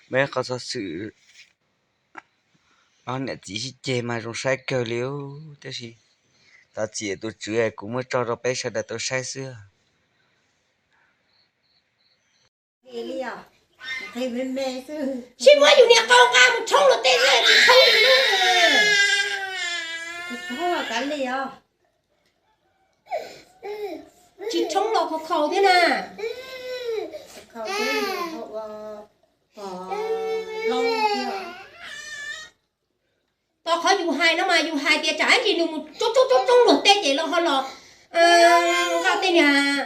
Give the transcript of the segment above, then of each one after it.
Muaj ib qho xov xwm ob niam txiv sib ceg mas zoo saib kawg li, tab sis thov txim tus tswv kuv muab tso rau peb sawv daws tau saib xwb. Sib muab yus niam qau nqa mus tshoob luag tej, tsis tshoob li na. Tsis tshoob los khov khaus thiab na. Tos qhov yus hais no mas yus hais tias tsam ib ntsis nws mus tsoob tsoob tsoob luag tej ces los ho los nqa tej niag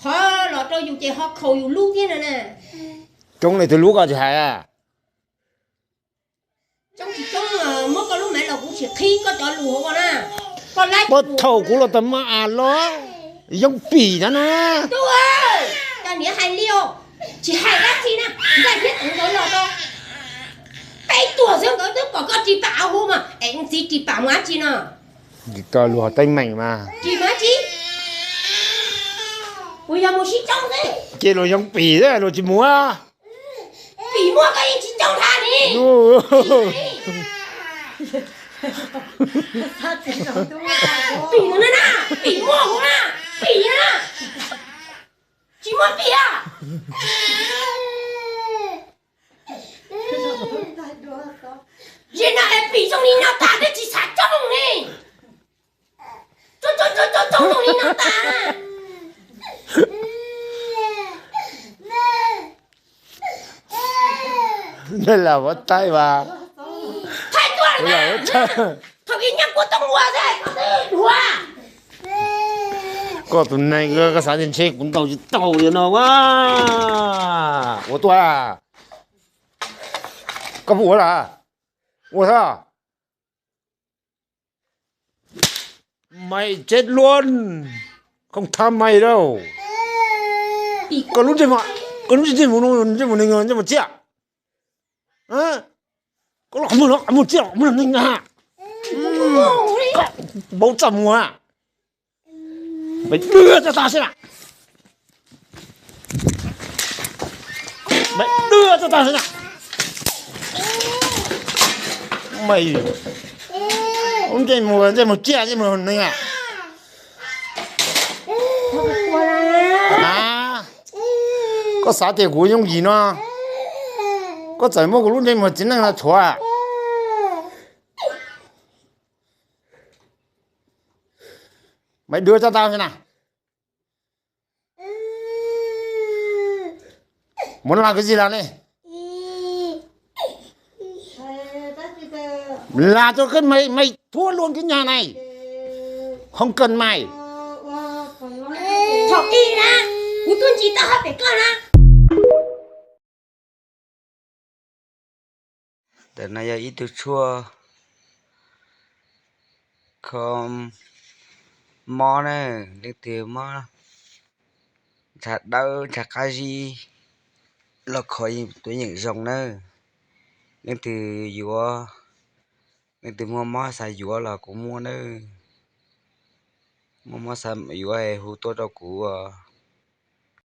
qhov los rau yus ces ho khaus yus lub thiab no na. Tsoob li twg lub koj tsis hais? Tsoob tsis tsoob, muab koj lub maiv los kuv tsis qhib koj cov lus hauv na. Puag thaum kuv los tau mas a los Yoov Pim na na. Cov niam hais li os, tsis hais dab tsi na, nkawd thiab tus nkawd los tau peb tuag xwb nkawd twb pom koj ris pam ua hu mas es txiv ris pam mus dab tsi no? Koj luag teeb meem mas. Ris mus dab tsi? Kuv yog mus sib tsoob xwb. Ces luag Yoov Pim luag tsis mus. Pim muaj koj yeej tsis tsoob dhau li. Pim no na, Pim muaj kuv na, Pim na. Tsis muaj Pim a. Zim no es Pim zoo li no tas twb tsis xav tsoob li. Tsoob tsoob tsoob tsoob zoo li no tas. Lam ua taib vas. Thaij tuaj na. Thaum ib nyuag kuv too ua xwb koj twb dhuav. Koj tus neeg koj xav tias ntshe kuv ntaus tsis tau li no a. Ua tuaj. Koj puas ua lawm? Ua xwb. Mày chết luôn, không tha mày đâu. Koj lub ntsej muag, koj lub ntsej muag, ntsej muag neeg, ntsej muag tsiaj. Koj lub qhov muag, qhov muag tsiaj, qhov muag neeg na. Koj paub txaj muag. Mày đưa cho tao xem nào. Mày đưa cho tao xem nào. Mày, ntsej muag, ntsej muag tsiaj, ntsej muag neeg a. Koj xav tias kuv yooj yim no, koj txawm muab kuv lub ntsej muag txiv neej no tshuav. Mày đưa cho tao xem nào. Muốn làm cái gì làm đi. Làm cho cái mày, mày thua luôn cái nhà này. Không cần mày. Thaum ib na, kuv tuaj ntsib tau hauv pem koj na. Ntawm no yog ib tug tshuaj kho mob na, leej twg mob ntshav dawb ntshav qab zib los kho tuaj yeem zoo na. Leej twg yuav, leej twg muaj mob xav yuav los kuv muaj na. Muaj mob xav yuav hu tuaj rau kuv.